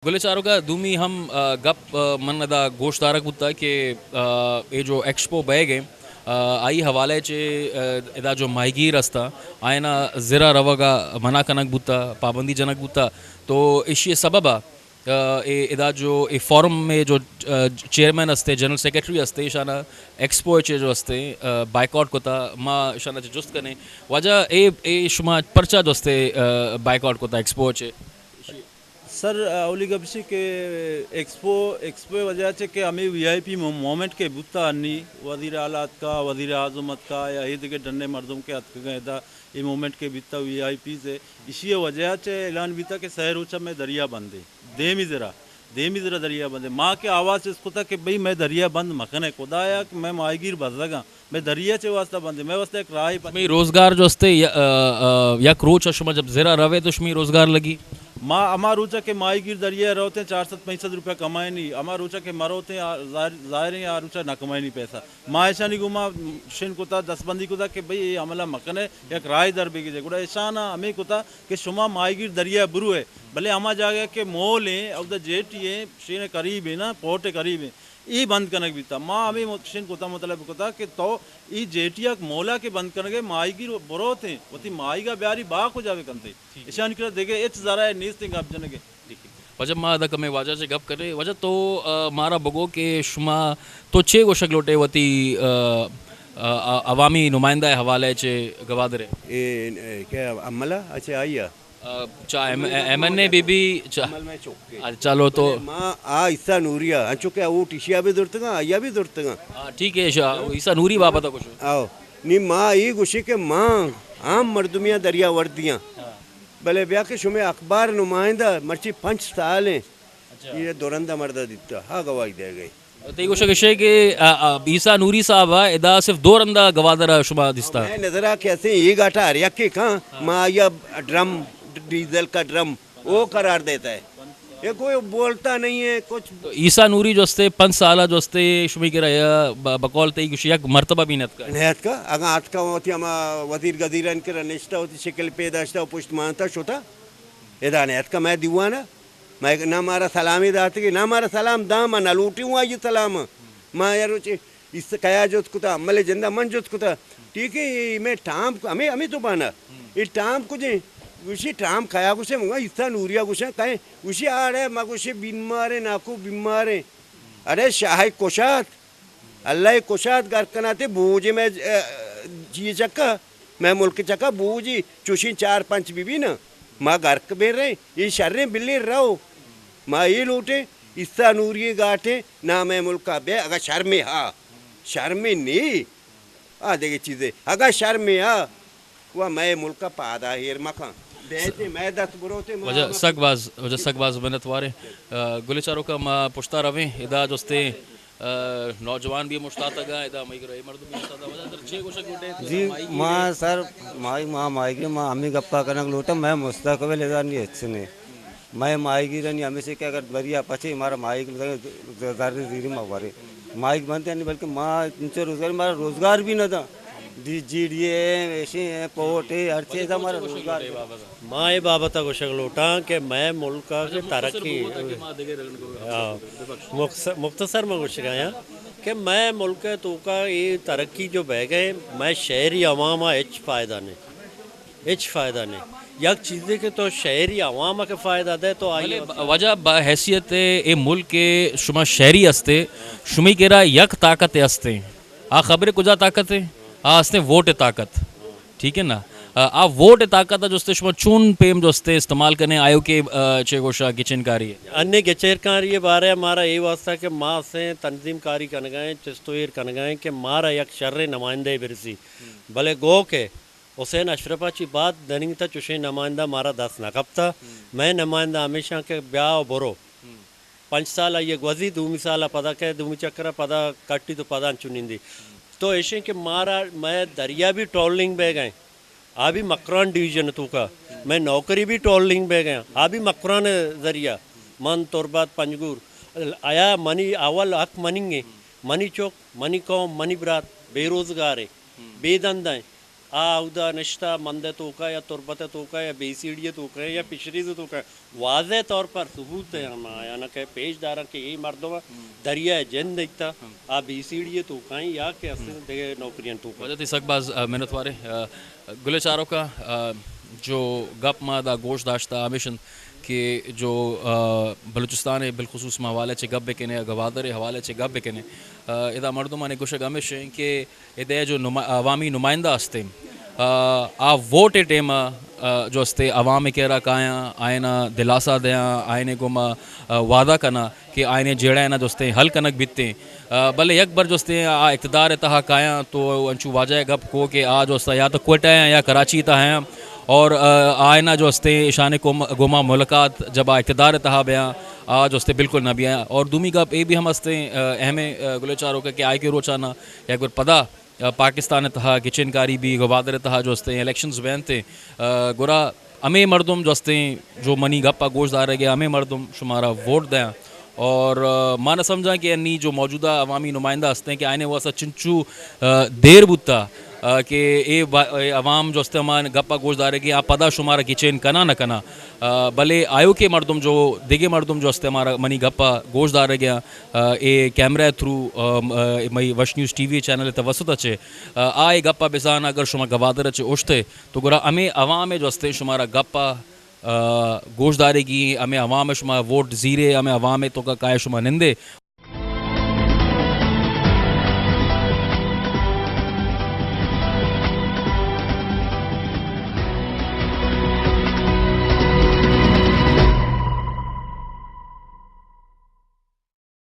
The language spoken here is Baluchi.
گل چاروکا دومی ہم، آ، گپ، آ، من ادا گوشدارگ بوتا کہ، آ، اے جو ایکسپو بئیگ ایں، آ، آئی حوالہ چہ، آ، ادا جو ماہیگیر ہستا، آیانا زرا روگا منع کنگ بوتا، پابندی جنگ بوتا۔ تو ایشی سبب آ، آ، اے ادا جو اے فورم میں جو، آ، چیئرمین ہستے، جنرل سیکرٹری ہستے، ایشانا ایکسپو چہ جو ہستے، آ، بائیکاٹ کتا، ما ایشانا چہ جست کنے۔ واجہ اے، اے شما پرچا جو ہستے، آ، بائیکاٹ کتا ایکسپو چہ؟ سر، اولی گپ ایشی کہ ایکسپو، ایکسپو وجہ چہ کہ ہمیں وی آئی پی مو-، مومنٹ کے بوتا انی، وزیر اعلیٰ اتکا، وزیر اعظم اتکا، یا اے دگہ ڈنے مردم کے اتکگیں ادا، اے مومنٹ کے بیتا وی آئی پیز ہے۔ ایشی وجہ چہ اعلان بیتا کہ سہ روچہ میں دریا بندے، دیمی زرا، دیمی زرا دریا بندے۔ ما کہ آواز اس کتا کہ بھئی میں دریا بند مکنے، خدایا کہ میں ماہیگیر بزگاں۔ مئے دریا چے واسطہ بندے، مئے واسطہ یک راہے پچ۔ شمئی روزگار جو استے، یا-، آ، آ، یک روچ شما جب زرا روے تو شمئی روزگار لگی؟ ما ہما روچا کہ ماہیگیر دریا روتے چار سد پنچ سد روپیہ کمائنی، ہما روچا کہ مروتے آ، ظاہر، ظاہر ہیں آ روچا نہ کمائنی پیسہ۔ ما ایشانی گوما شن کتا، دستبندی کتا کہ بھئی اے عملہ مکنے، یک راہے در بگیجے۔ گڑا ایشانا ہمیں کتا کہ شما ماہیگیر دریا بروے، بلے ہما جاگہ کہ مول ہیں، اودا جیٹی ہیں، شین قریب ہیں نا، پورٹ قریب ہیں۔ اے بند کنگ بیتا۔ ما ہمے مت-، شین کتا، مطلب کتا کہ تو ای جیٹی یک مولا کہ بند کنگے، ماہیگیر بروتیں، وتی ماہیگا بیاری با کجا بکنتے؟ ایشانی کرا دگہ ہچ ذرائع نیستیں گپ جنگے۔ واجہ ما ادا کمے واجہ چے گپ کرے۔ واجہ تو، آ، مارا بگو کہ شما تو چے گوشگ لوٹے وتی، آ، آ، آ، عوامی نمائندہ حوالہ چے گوادرے؟ اے، اے، کہ عملہ؟ اچھا، آئی آ۔ آ، چا ایم-، ایم این اے بی بی، چا-، عمل میں چوکے۔ آ، چلو تو۔ بلے ما آ عیسیٰ نوری آ، انچو کہ اوٹ ایشیا بھی درتگاں، آیا بھی درتگاں۔ آ، ٹھیک ہے، شا-، عیسیٰ نوری بابت کچھ۔ آؤ۔ نی ما اے گوشے کہ ما عام مردمیاں دریا وردیاں۔ بلے بیا کہ شمے اخبار نمائندہ مرچی پنچ سال ہیں۔ اچھا۔ یہ دورندہ مردہ دیتا، ہا گواہی دے گئے۔ تئی گوشگ اش کہ، آ، آ، عیسیٰ نوری صاحب ء ادا صرف دو رندا گوادر ء شما دیستا؟ مئے نظر ء کہ اسیں اے گاٹا ہر یکے کاں، ہاں۔ ما آئی ء ڈرم، ڈیزل کا ڈرم، وہ قرار دیتا ہے۔ یہ کوئی بولتا نہیں ہے کچھ۔ عیسیٰ نوری جو استے، پنچ سال ء جو استے، شمی کرا یا ب-، بقول تئی گوشی یک مرتبہ بھی نتکا۔ نہیں اتکا، اگاں اتکا ہوتی ہما وزیر گزیران کرا نشتا ہوتی، شکل پیدا شتا، پشت مانتا شتا، ادا نہیں اتکا مئے دیوان ء۔ مئے نہ مارا سلامے داتگے، نہ مارا سلام داں، ما نہ لوٹیں آئی سلام۔ ما یا روچے اس کیا جست کتا، ملے جندا من جست کتا۔ ٹھیک ہے، اے میں ٹام، ہمیں، ہمیں تو بانا۔ اے ٹام کجے؟ گوشی ٹام کیا گوشے؟ منگا عیسیٰ نوریا گوشے کئے؟ گوشی آڑے، ما گوشے بیمارے، ناکو بیمارے۔ اڑے شاہ کشات۔ اللہ ء کشات گرک کناتے بوجے مئے، ا، جی چکا، مئے ملک چکا بوجی چوشیں چار پنچ بی بی نا، ما گرک بے رہے، یہ شریں بلے رو، ما یہ لوٹے، عیسیٰ نوری گاٹے، نا مئے ملکا بے، اگا شرمے ہا، شرمے نی، آ دگہ چیزے، اگا شرمے ہا، و مئے ملک ء پادا ایر مکن۔ بیت مئے دست بروت مئے واجہ سک باز، واجہ سک باز منت واریں۔ آ، گل چاروکا ما پشتا رویں، ادا جستے، آ، نوجوان بھی مشتاتگا، ادا مئی گرے مردم بھی مشتاتا۔ واجہ در چے گوشگ لوٹے؟ جی، ما سر، مائی، ما مائی گرے، ما ہمیں گپا کنگ لوٹا، مئے مستقبل ادا نہیں اچھنے۔ مئے ماہیگیرانی ہمیشہ کہ اگر دریا پچے، مارا ماہیگ زر زیری ما ورے۔ ماہیگ بنتے نہیں، بلکہ ما انچو روزگار، مارا روزگار بھی نہ دا۔ دی جی ڈی اے، ایشی اے، پورٹ اے، ہر چیز ہمارا روزگار۔ ما اے بابت گوشگ لوٹاں کہ مئے ملک ء کہ ترقی، ہاں، مختص-، مختصر ما گوشگ آیاں کہ مئے ملک ء توکا اے ترقی جو بہ گئے، مئے شہری عوام ء ہچ فائدہ نہیں۔ ہچ فائدہ نہیں۔ یک چیزے کہ تو شہری عوام ء کہ فائدہ دے تو آئی بلے ء ب-، واجہ بحیثیت اے ملک ء شما شہری ہستے، شمی کرا یک طاقت ہستے۔ آ خبر کجا طاقت ہے؟ آ ہستے ووٹ طاقت۔ ٹھیک ہے نا؟ آ، آ ووٹ طاقت ء جستے شما چون پیم جستے استعمال کنے آیو کہ، آ، چے گوشا گچین کاری ہے؟ انے گچین کاری بارے ہمارا اے واسطہ کہ ما سے تنظیم کاری کنگائیں، چست و ایر کنگائیں کہ مارا یک شریں نمائندہ برسی۔ بلے گو کہ حسین اشرف ء چی بعد دنیگتا چوشیں نمائندہ مارا دست نہ کپتا۔ مئے نمائندہ ہمیشاں کہ بیا و برو۔ پنچ سال آئی ء گوزی، دومی سال ء پدا کئے، دومی چکر ء پدا کٹی تو پدا انچو نندی۔ تو ایشیں کہ مارا مئے دریا بھی ٹرولنگ بہ گئے، آ بھی مکران ڈویژن توکا۔ مئے نوکری بھی ٹرولنگ بہ گئے، آ بھی مکران ذریعہ۔ من، تربت، پنجگور، آیا منی اول حق منی ہے۔ منی چوک، منی قوم، منی برات بے روزگار ہے، بے دندہ ہے۔ آ اودا نشتہ مند ءِ توکا یا تربت ءِ توکا یا بی سی ڈی ءِ توکا یا فشریز ءِ توکا، واضح طور پر ثبوت ءِ ہم آیانا کہ پیش داراں کہ اے مردم دریا ءِ جند ایتا، آ بی سی ڈی ءِ توکا یا کہ اصل دگہ نوکریاں توکا۔ واجہ تئی سک باز، آ، منت وارے۔ آ، گل چاروکا، آ، جو گپ ما دا گوش داشتا ہمیش انت کہ جو، آ، بلوچستان ءِ بالخصوص ما حوالے چہ گپ بکنے، گوادر ءِ حوالے چہ گپ بکنے، آ، ادا مردمانی گوشگ ہمیش انت کہ ادے جو نما-، عوامی نمائندہ ہستیں، آ، آ ووٹ ءِ ٹیم ءَ، آ، جو ہستے عوام ءِ کرا کایاں، آئینا دلاسا دیاں، آئینے گوما، آ، وعدہ کناں کہ آئینے جیڑہ نا جو ہستیں حل کنگ بیتیں۔ آ، بلے یک بر جو ہستیں آ اقتدار ءِ تہا کایاں تو انچو واجہ ءَ گپ کو کہ آ جو ہستاں یا تو کوئٹہ ءَ یا کراچی ءِ تہا ہیں اور، آ، آئینا جو ہستیں اشانے گوما ملاقات جب آ اقتدار ءِ تہا بیاں، آ جو ہستیں بالکل نہ بیاں۔ اور دومی گپ اے بھی ہم ہستیں، آ، اہم، آ، گل چاروکا کہ آئی کے روچانا یک بر پدا پاکستان ءِ تہا گچین کاری بی، گوادر ءِ تہا جو ہستیں الیکشنز بینت، آ، گڑا ہمے مردم جو ہستیں جو منی گپ ءَ گوش دارگ ءَ ہمے مردم شمارا ووٹ دیاں۔ اور، آ، ما نہ سمجھاں کہ انی جو موجودہ عوامی نمائندہ ہستیں کہ آئینے واسطہ چنچو، آ، دیر بوتا، آ، کہ اے با-، اے عوام جو ہستیں ہما گپ ءَ گوش دارگ ءَ آ پدا شمارا گچین کناں نہ کناں۔ آ، بلے آیوکے مردم جو، دگہ مردم جو ہستیں ہمارا منی گپ ءَ گوش دارگ ءَ، آ، اے کیمرہ ءِ تھرو، آ، م-، آ، مئی وش نیوز ٹی وی چینل ءِ توسط ءَ چہ، آ، آ اے گپ ءَ بزان اگر شما گوادر ءَ چہ اوشت ئے تو گڑا ہمے عوام ءِ جو ہستیں شمارا گپ ءَ، آ، گوش دارگی، ہمے عوام ءَ شما ووٹ زیرے، ہمے عوام ءِ توکا کائے شما نندے۔